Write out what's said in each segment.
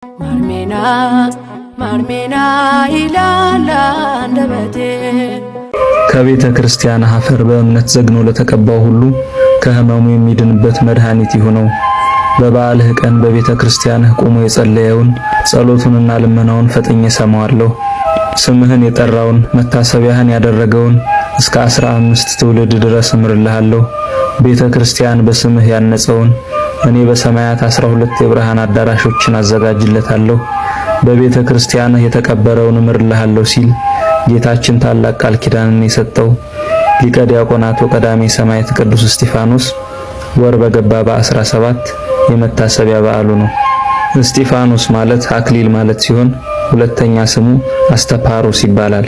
ማርሜና ማርሜና ይላል አንደበቴ። ከቤተ ክርስቲያን አፈር በእምነት ዘግኖ ለተቀባው ሁሉ ከሕመሙ የሚድንበት መድኃኒት ይሁነው። በበዓልህ ቀን በቤተ ክርስቲያንህ ቆሞ የጸለየውን ጸሎቱንና ልመናውን ፈጥኜ እሰማዋለሁ። ስምህን የጠራውን መታሰቢያህን ያደረገውን እስከ 15 ትውልድ ድረስ እምርልሃለሁ። ቤተ ክርስቲያን በስምህ ያነጸውን እኔ በሰማያት 12 የብርሃን አዳራሾችን አዘጋጅለታለሁ። በቤተ ክርስቲያንህ የተቀበረውን እምርልሃለሁ ሲል ጌታችን ታላቅ ቃል ኪዳንን የሰጠው ሊቀ ዲያቆናት ወቀዳሜ ሰማዕት ቅዱስ እስጢፋኖስ ወር በገባ በ17 የመታሰቢያ በዓሉ ነው። እስጢፋኖስ ማለት አክሊል ማለት ሲሆን ሁለተኛ ስሙ አስተፓሮስ ይባላል።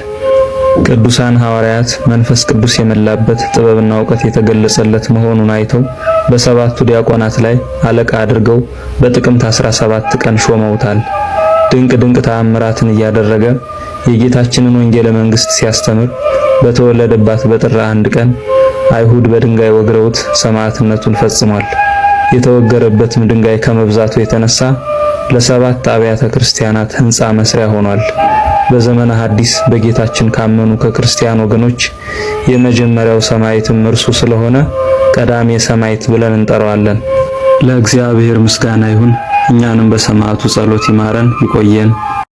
ቅዱሳን ሐዋርያት መንፈስ ቅዱስ የመላበት ጥበብና እውቀት የተገለጸለት መሆኑን አይተው በሰባቱ ዲያቆናት ላይ አለቃ አድርገው በጥቅምት 17 ቀን ሾመውታል። ድንቅ ድንቅ ተአምራትን እያደረገ የጌታችንን ወንጌለ መንግሥት ሲያስተምር በተወለደባት በጥር 1 ቀን አይሁድ በድንጋይ ወግረውት ሰማዕትነቱን ፈጽሟል። የተወገረበትም ድንጋይ ከመብዛቱ የተነሳ ለሰባት አብያተ ክርስቲያናት ሕንጻ መስሪያ ሆኗል። በዘመነ ሐዲስ በጌታችን ካመኑ ከክርስቲያን ወገኖች የመጀመሪያው ሰማዕትም እርሱ ስለሆነ ቀዳሜ ሰማዕት ብለን እንጠራዋለን። ለእግዚአብሔር ምስጋና ይሁን። እኛንም በሰማዕቱ ጸሎት ይማረን ይቆየን።